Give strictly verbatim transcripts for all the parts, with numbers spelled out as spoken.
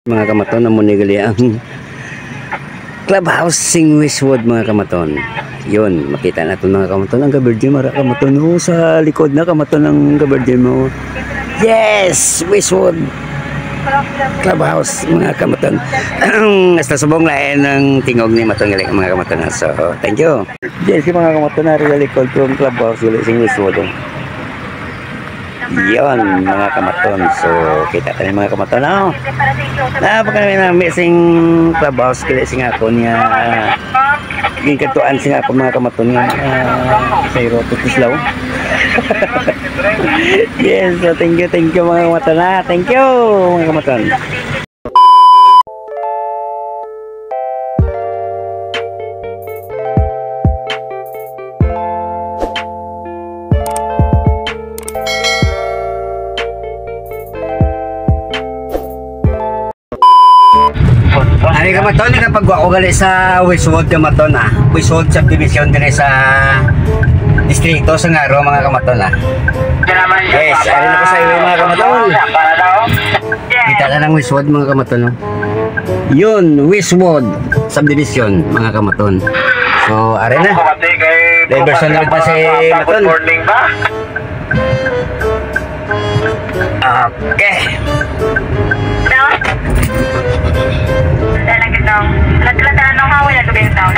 Mga kamaton, amo ni gali ang clubhouse sing Westwood, mga kamaton. Yun, makita naton, mga kamaton, ang Ka-Virgin, mga kamaton. Oh, sa likod na, kamaton, ang Ka-Virgin mo. Yes, Westwood Clubhouse, mga kamaton. Hasta subong lain ang tingog ni maton gali, mga kamaton. So, thank you. Yes, mga kamaton, nari sa likod ang clubhouse gali sing Westwood, oh. Yon, mga kamaton. So, kita ta ni, mga kamaton, oh. Napaka na missing clubhouse kaya sing akon nga ginkadtuan sing akon, mga kamaton, nga, ah, sa Europe, Tislaw. Yes, so thank you, thank you, mga kamaton, ha. Thank you, mga kamaton. Ari, kamaton, nakapagwa ko gali sa Westwood, kamaton, ah. Westwood Subdivision diri sa distrito sa Ngaro, mga kamaton, ah. Yes, ari na ko sa highway, mga kamaton. Kita na lang Westwood, mga kamaton, no? Yun, Westwood Subdivision, mga kamaton. So, ari na. Diversion na pa si Maton. Good morning ba? Okay. Daw? Talaga daw. Lat-, lat-, ano ka, wala ka ba yung daw?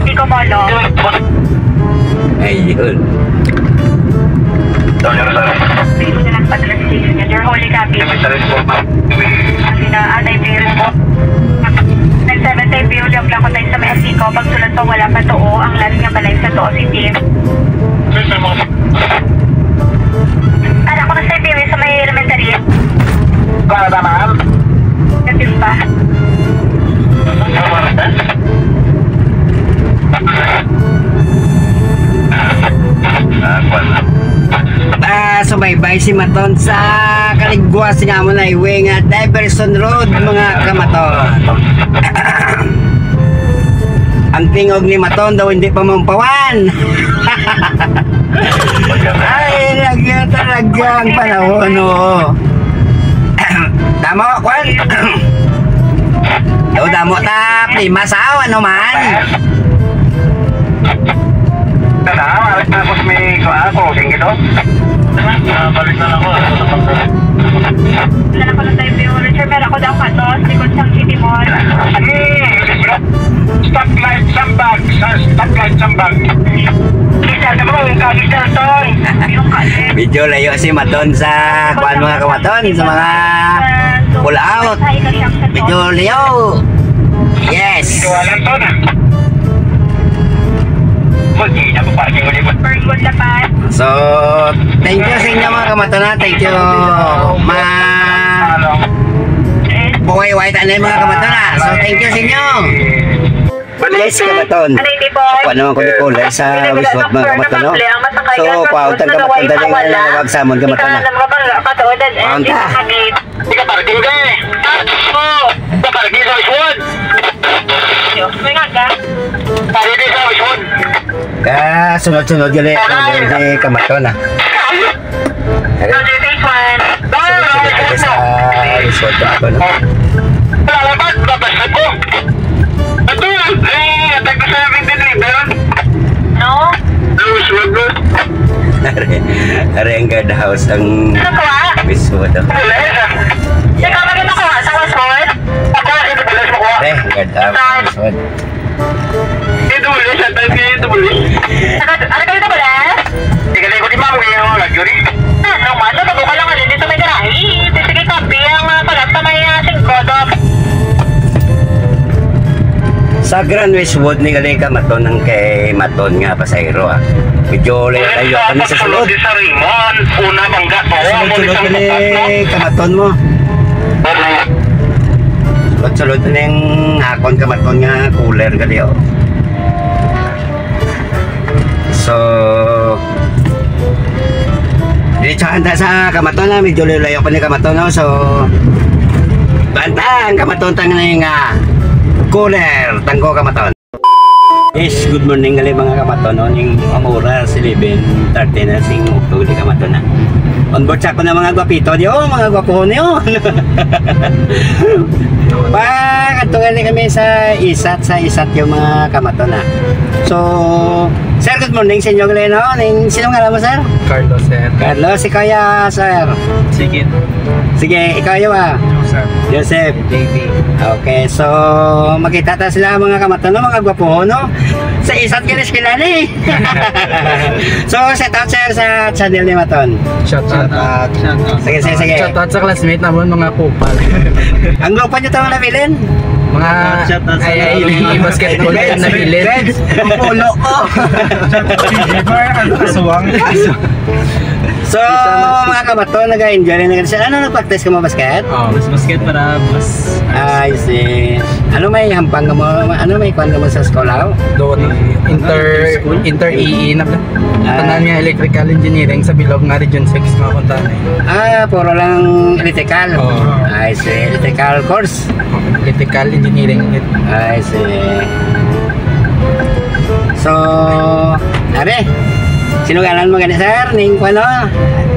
Di ko molo. Ayun. Dito na lang pa sa station niya. Your holy copy. Ang gina-, ah, type A report. Nag seven type A, yung lang ko tayo sa may Asico. Pagsulat pa, wala pa to, oh. Ang lalim nga balay sa to, si Tim. Para ko na sa Ipiwi sa may elementary. Para ba, ma'am? Kapil pa. Ah, sumaybay si Maton sa kaligwas nga mo na highway nga Diversion Road, mga kamaton. Ang tingog ni Maton daw hindi pa maumpawan. Ay, lagyan talaga ang panahon, oo. Damo, kwan. Daw, damo ta, prima sa ano man. Tanaw, alas na ako sa may kuha ako, singkit, oh. Ah, balik na lang ako, ah. Wala ko ng time view, Richard, pero ako daw kato, likod sang City Mall. Stoplight Sambag, sa stoplight Sambag. Isa na mo, ang kagis na to. Medyo layo si Maton sa kuan, mga kamaton, sa mga pull out. Medyo layo. Yes. Ito, alam to na. Hindi na po parking ulit. Fernwood, La Paz. So, thank you sa inyo, mga kamaton, ha. Thank you, ma. Buhay, white, ano yung mga kamaton, ha. So, thank you sa inyo. Yes, kamaton. Ano yung hindi po? Kuha naman ko ni Kulay sa Westwood, mga kamaton, no? So, kuha ko ang kamaton, dali nga na nagagsamon, kamaton, ha. Kuha ka. Di ka parking ka eh. Oo. Di ka parking sa Westwood. May nga ka. Pwede sa Westwood. Ka, sunod-sunod gali, gali kamaton, ah. Gali. Sunod-sunod gali sa Westwood kamaton, ah. Lalaban, babasa ko. Ito, eh, tagka seventeen level. No? Westwood, no? Are, are ang guard house ang Ano to, ah? Westwood, oh. Wala, eh. Yeah. Ikaw, maganda ko, ah, sa Westwood? Ako, ito, wala sa kuha. Eh, guard house ang Westwood. Ito, wala sa tayo, ito, wala. Ano, ano kayo na pala? Ikaw, ikaw, di ba, mga radyo, eh? Ah, no, man, natago ka lang, ano, dito may garahe. Sige, kape, ang, ah, palat na may, ah, singko, dok. Sa Grand Westwood ni gali kamaton ang kay Maton nga pasahero, ah. Medyo layo-layo kami sa sulod. Sa Raymond, una bangga to. Sulod-sulod gali kamaton mo. Sulod-sulod ning akon kamaton nga cooler gali, oh. So, diretsahan ta sa kamaton, ha. Medyo layo-layo pa ni kamaton, no? So, banta ang kamaton tang nga cooler, tangko kamaton. Yes, good morning gali mga kamaton, no? Ning ang oras, eleven thirty na sing ugto di kamaton na. On board sa ako na mga gwapito niyo, mga gwapo niyo. Pa, kadto gali kami sa isat, sa isat yung mga kamaton, ah. So, sir, good morning sa inyo gali, no? Ning, sino nga mo, sir? Carlos, sir. Carlos, si Kaya, sir. Sige. Sige, ikaw yun, ah. Joseph. Joseph. J B. Okay, so, makita ta sila, mga kamaton, no? Mga gwapo, no? Sa isat gali sila ni. So, shout out, sir, sa channel ni Maton. Shout out. Shout out. Shout out. Sige, sige, sige. Shout out sa classmate namon, mga kupal. Ang grupo nyo tawag na Milen? Mga Shout out sa ay, ay, mga ay, basketball Reds, na Milen. Reds. Ang pulo ko. Shout out sa Jimmer, ang kasuwang. So, mga kamaton, nag-enjoy na sila. Ano, nag-practice ka mo basket? Oh. Mas basket para mas I see. Ano may hampang ka mo? Ano may kwan ka mo sa eskwela? Doon, inter, inter E E na. Ah. Tanan nga electrical engineering sa bilog nga Region six nga akong tanay. Ah, puro lang electrical. Oo. I see. Electrical course. Electrical engineering. I see. So, are, sinugalan mo gani, sir? Ning, ano?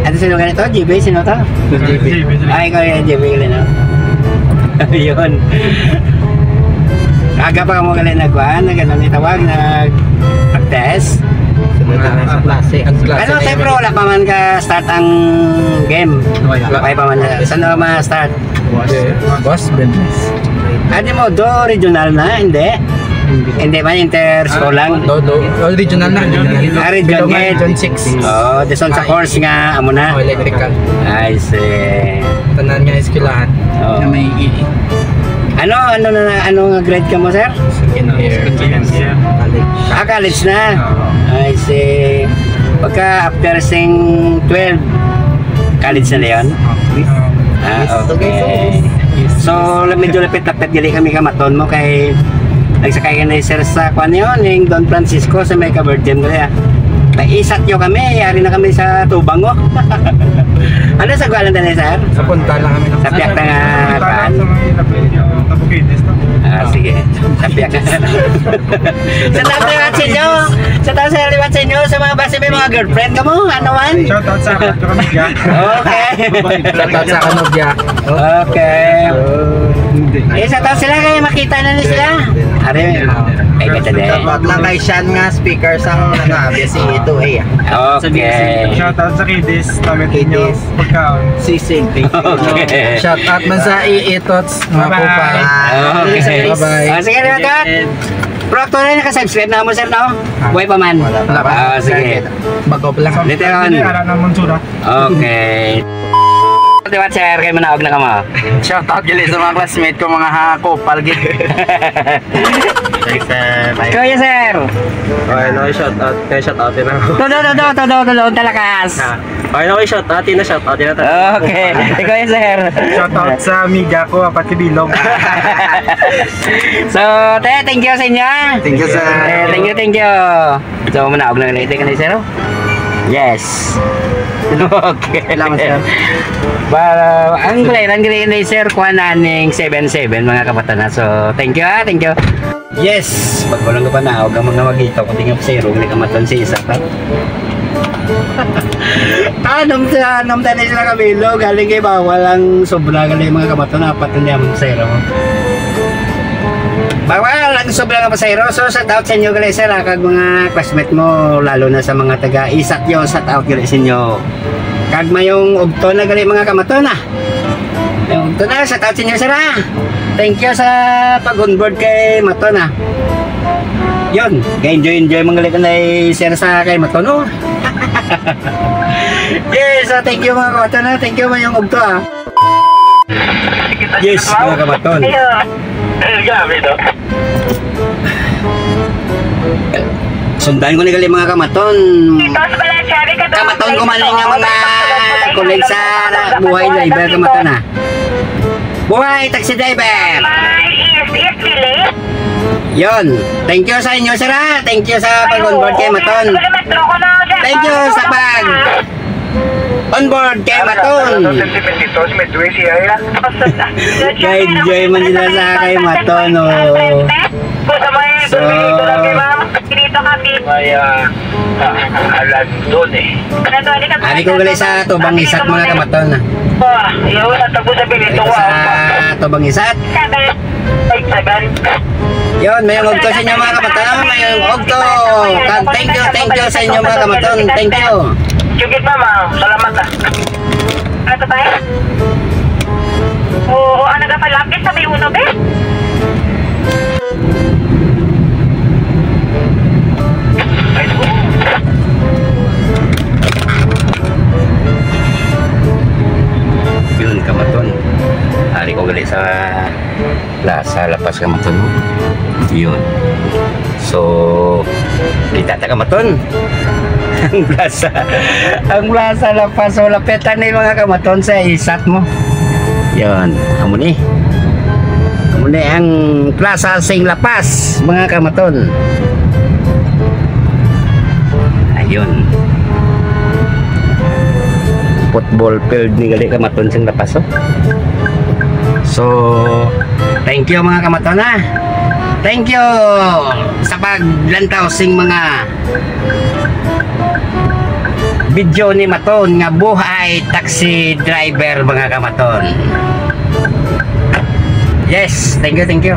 Ano sinugalan to? G B, sino to? G B. Ay, ikaw yung G B, no? Yun. Aga pa mo gali nagkuhan, nag-, ano ni tawag, nag-test? Sunod na sa klase. Ang klase Ano, na siyempre, yun. Wala pa man ka-start ang game. Wala. Wala pa man. Saan na ma-start? Boss. Boss, business. Ah, di mo, do, regional na, hindi? Hindi man, inter-school lang? Do, do. Oh, regional na. Ah, regional Regional na, gid. Region six. Oh, this one sa Ah, course nga, amo na. Oh, electrical. I see. Tanan nga eskwelahan Oh. na may E E. Ano, ano na, ano nga grade ka mo, sir? Second year. Second year. College. Ah, college na? Oo. I see. Pagka after sing twelve, college na, Leon? Oo. Ah, Yes. Okay, okay. So, la-, medyo lapit-lapit gali kami kamaton mo kay nagsakay ka na, sir, sa kwan yun, yung Don Francisco sa may Kabergem gali, ah. Naisat nyo kami, yari na kami sa Tubango. Ano sa gwalan na, sir? Sa punta lang kami. Sa piyak na nga, Sa kuan? Sa may lapit yung Tabukinis to. Ah, sige. Sa piyak na. Sa taas na sa inyo. Sa taas na liwat sa inyo. Sa mga base may mga girlfriend ka mo. Ano man? Shout out sa akin. Tsaka media. Okay. Shout out sa kanobya. Okay. Hindi. Eh, sa taas sila kay makita na ni sila. Are, ay, ganda din. Dapat lang kay Sean nga speaker sang, ano, B S C two A, ah. Okay. Shout out sa Kidis. Kidis. Pagkaon. Sisig. Okay. Shout out man sa E E Tots, mga Bye-bye. Kupal. Okay. Bye-bye. Ah, sige, mga Tots. Pero actually, naka-subscribe na mo, sir, no? Buhay pa man. Wala pa. Ah, sige. Bago pa lang. Later on. Hindi, ara na mong tsura. Okay. Di ba, sir? Kay manaog na ka mo. Shout out gali sa mga classmate ko, mga ha, kupal gid. Thanks, sir. Bye. Kuya, sir. Okay, no, shout out. Kaya shout out din ako. Todo, todo, todo, todo, talakas. Ah. Okay, no, shout out. Ina, shout out. Ina, Okay. Ikaw yun, sir. Shout out sa amiga ko, apat ka bilog. So, te, thank you sa inyo. Thank you, sir. Eh, thank you, thank you. So, manaog na ulit ka na, sir, oh. Yes. Okay. Salamat, sir. Para, ang Blair, ang Green Racer, kuha na ning seven seven, mga kapatana. So, thank you, ah, thank you. Yes, pagkulang ka pa na, huwag ang mga magito, kundi nga pasero, hindi ka matan sa isa ka. Anong sa, anong tayo sila kabilo, galing kay bawal ang sobra, galing mga kamaton, apat na niya, mga pasero. Bawal ang sobra nga pasero. So, shout out sa inyo, gali, sir, ah, kag mga classmate mo, lalo na sa mga taga Isat yo, shout out, gali, sa inyo. Kag mayong ugto na, gali, mga kamaton, ah. Yung ugto na, shout out sa inyo, sir, ah. Thank you sa pag-onboard kay Maton, ah. Yun, ka-enjoy-enjoy, mga gali, kanay, sir, sa kay Maton, oh. Yes, so thank you, mga kamaton, ah. Thank you, mayong ugto, ah. Yes, mga kamaton. Ayun. Ay, grabe, no? Sundan ko ni gali, mga kamaton. Kamaton ko man nga mga colleague sa buhay driver, kamaton, ha. Buhay taxi driver. Yon. Thank you sa inyo, sir, ha. Thank you sa pag-onboard kay Maton. Thank you sa pag- On board kay Maton. Kay Joy man sila sa kay Maton, oh. So, Makati. May, ah, ah, alam doon eh. Ano to? Hindi ka Ari ko gali sa Tubang Isat, mga kamaton. Ah, yawa, tagbo sa Ari Benito, ko sa ah. Tubang Isat. Seven. Five seven. Yun, may ugto sa inyo, mga kamaton. May ugto. Ka-, thank you, thank you sa inyo, mga kamaton. Thank you. Sige, ma'am, ah. Salamat, ah. Ano to, tayo? Oo, ang nagapalapit sa may uno, be? Yun, kamaton. Ari ko gali sa Plaza La Paz, kamaton. Yun. So, kita ta, kamaton. Ang plaza, ang plaza La Paz, so lapitan ni, mga kamaton, sa Isat mo. Yun, amo ni. Amo ni ang plaza sing La Paz, mga kamaton. Ayun. Football field ni gali, kamaton, sing La Paz, oh. So, thank you, mga kamaton, ha. Thank you sa paglantaw sing mga video ni Maton nga buhay taxi driver, mga kamaton. Yes, thank you, thank you.